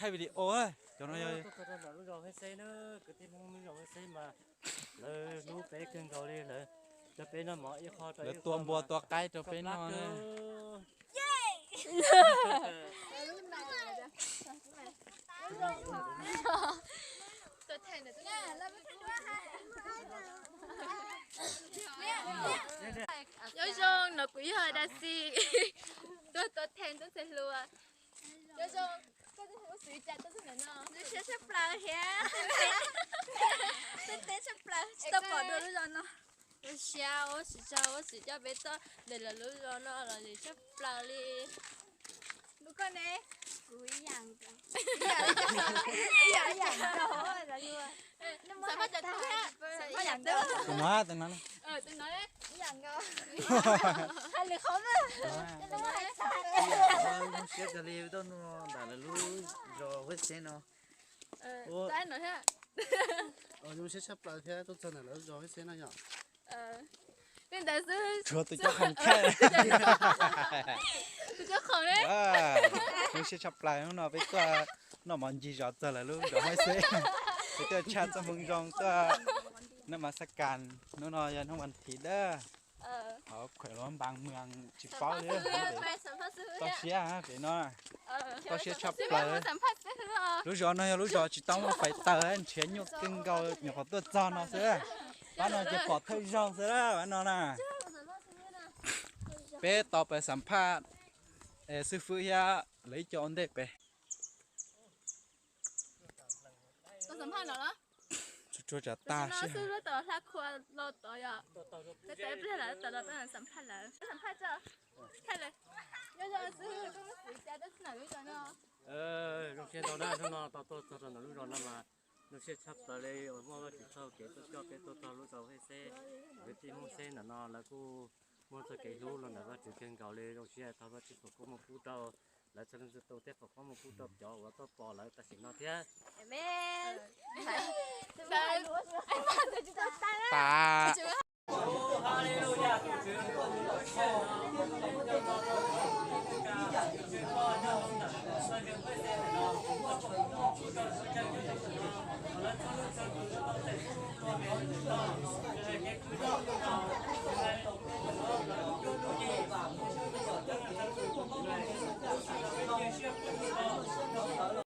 Thaij video, cov no yog lub zos Hej Xeb na, kwv tij Hmoob lub zos Hej Xeb mas lawv hlub peb kawg nkaus li, lawv coj peb noj mov ib qho rau ib qho, tua npua tua qaib rau peb noj. Nyob zoo, no kuv yog Dab Xis, tuaj tua theej tub ntxhais hluas. Nyob zoo, koj twb hu xwv cas tuaj txog ntawm no? Lub siab tshaj plaws thiab, teb tshaj plaws tsis tau pom dua lub zos no. Lub siab ua tsis tsaug, ua tsis coj peb tuaj ntawm lawv lub zos no los lawm tshaj plaws li. Lub koj ne? Kuv ib yam nkaus. Ib yam nkaus. Tus no, tus no. Ib yam nkaus. Hais lus qhov mas. Zoo siab kawg li tuaj noj ntawm lawv lub zos Hej Xeb no. Zoo siab tshaj plaws thiab tuaj txog ntawm lawv lub zos Hej Xeb no yom. Li ntawd xwb. Tshuav tus coj khoom thiab. Tus coj khoom ne. Zoo siab tshaj plaws hnub no peb tuaj noj mov ncig zos txog lawv lub zos Hej Xeb. Peb tuaj tshaj txoj hmoo zoo tuaj noj mov xab kas. Hnub no yog hnub vas thiv dawb. Hov khuam luag npas mws tsis paub li. Toj siab pem no. Toj siab tshaj plaws. Lub zos no yog lub zos tsis tau muaj fais taws, nrhiav nyuaj kawg nkaus nyuam qhuav tuaj txog no xwb. Pab no ces pom thawj zaug xwb, pab no na. Peb tau pais xam phaj xib fwb thiab lawv ib co ua ntej pem. Tsuag tsuag tsav tag xwb. Zoo siab ntau na, hnub no tau tuaj txog rau ntawm lub zos no mas zoo siab tshaj plaws li uas muaj Vajtswv txoj kev tuaj coj peb tuaj txog lub zos Hej Xeb. Kwv tij Hmoob Xeb ntawm no lawv kuj muaj txoj kev hlub los ntawm Vajtswv kawg nkaus li. Zoo siab thov Vajtswb foom koob hmoov pub rau lawv txhua leej txhua tus thiab foom koob hmoov pub rau cov uas tuaj pom lawv tam sim no thiab. Tas.